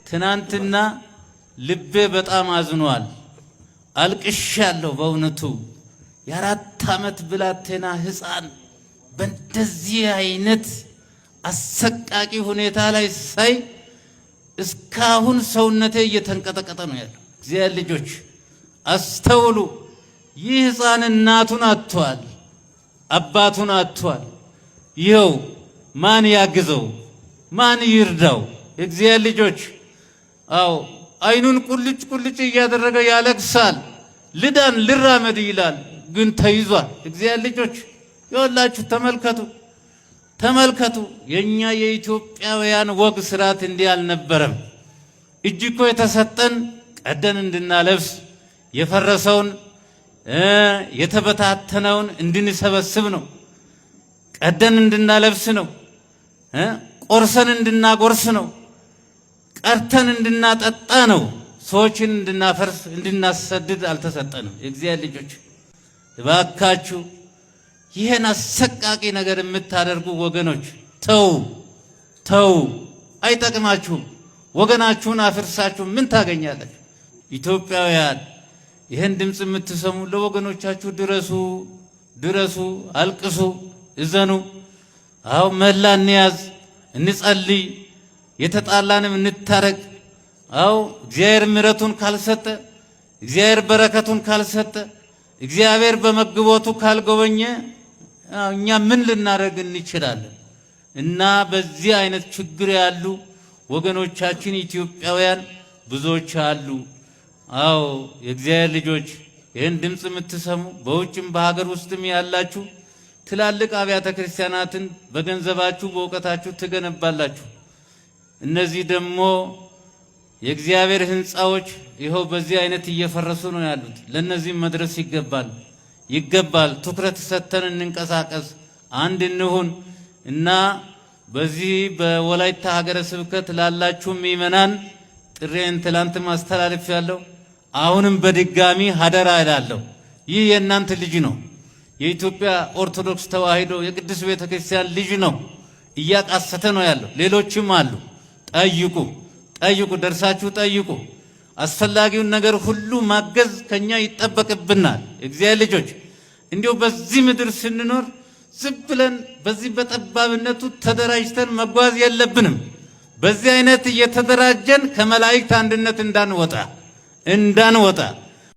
ትናንትና ልቤ በጣም አዝኗል፣ አልቅሻለሁ። በእውነቱ የ4 ዓመት ብላቴና ሕፃን በእንደዚህ አይነት አሰቃቂ ሁኔታ ላይ ሳይ እስካሁን ሰውነቴ እየተንቀጠቀጠ ነው ያለው። እግዚአብሔር ልጆች አስተውሉ። ይህ ሕፃን እናቱን አጥቷል፣ አባቱን አጥቷል። ይኸው ማን ያግዘው? ማን ይርዳው? የእግዚአብሔር ልጆች አዎ፣ አይኑን ቁልጭ ቁልጭ እያደረገ ያለቅሳል። ልዳን ልራመድ ይላል፣ ግን ተይዟል። እግዚአብሔር ልጆች ይኸውላችሁ ተመልከቱ፣ ተመልከቱ። የኛ የኢትዮጵያውያን ወግ ስርዓት እንዲህ አልነበረም። እጅ እኮ የተሰጠን ቀደን እንድናለብስ፣ የፈረሰውን የተበታተነውን እንድንሰበስብ ነው። ቀደን እንድናለብስ ነው። ቆርሰን እንድናጎርስ ነው። ቀርተን እንድናጠጣ ነው። ሰዎችን እንድናፈርስ እንድናሰድድ አልተሰጠንም። የእግዚአብሔር ልጆች እባካችሁ ይህን አሰቃቂ ነገር የምታደርጉ ወገኖች ተው ተው፣ አይጠቅማችሁም። ወገናችሁን አፍርሳችሁ ምን ታገኛላችሁ? ኢትዮጵያውያን ይህን ድምፅ የምትሰሙ ለወገኖቻችሁ ድረሱ፣ ድረሱ፣ አልቅሱ፣ እዘኑ። አዎ መላ እንያዝ፣ እንጸልይ፣ የተጣላንም እንታረቅ። አዎ እግዚአብሔር ምሕረቱን ካልሰጠ፣ እግዚአብሔር በረከቱን ካልሰጠ፣ እግዚአብሔር በመግቦቱ ካልጎበኘ እኛ ምን ልናደርግ እንችላለን? እና በዚህ አይነት ችግር ያሉ ወገኖቻችን ኢትዮጵያውያን ብዙዎች አሉ። አዎ የእግዚአብሔር ልጆች ይህን ድምፅ የምትሰሙ በውጭም በሀገር ውስጥም ያላችሁ ትላልቅ አብያተ ክርስቲያናትን በገንዘባችሁ በእውቀታችሁ ትገነባላችሁ። እነዚህ ደግሞ የእግዚአብሔር ሕንፃዎች ይኸው በዚህ አይነት እየፈረሱ ነው ያሉት። ለእነዚህም መድረስ ይገባል ይገባል። ትኩረት ሰጥተን እንንቀሳቀስ፣ አንድ እንሁን እና በዚህ በወላይታ ሀገረ ስብከት ላላችሁ ምእመናን ጥሬን ትላንት ማስተላለፍ ያለው አሁንም በድጋሚ ሀደራ እላለሁ። ይህ የእናንተ ልጅ ነው። የኢትዮጵያ ኦርቶዶክስ ተዋሕዶ የቅዱስ ቤተ ክርስቲያን ልጅ ነው። እያቃሰተ ነው ያለው። ሌሎችም አሉ። ጠይቁ፣ ጠይቁ፣ ደርሳችሁ ጠይቁ። አስፈላጊውን ነገር ሁሉ ማገዝ ከኛ ይጠበቅብናል። እግዚአብሔር ልጆች እንዲሁ በዚህ ምድር ስንኖር ዝም ብለን በዚህ በጠባብነቱ ተደራጅተን መጓዝ የለብንም። በዚህ አይነት እየተደራጀን ከመላእክት አንድነት እንዳንወጣ እንዳንወጣ።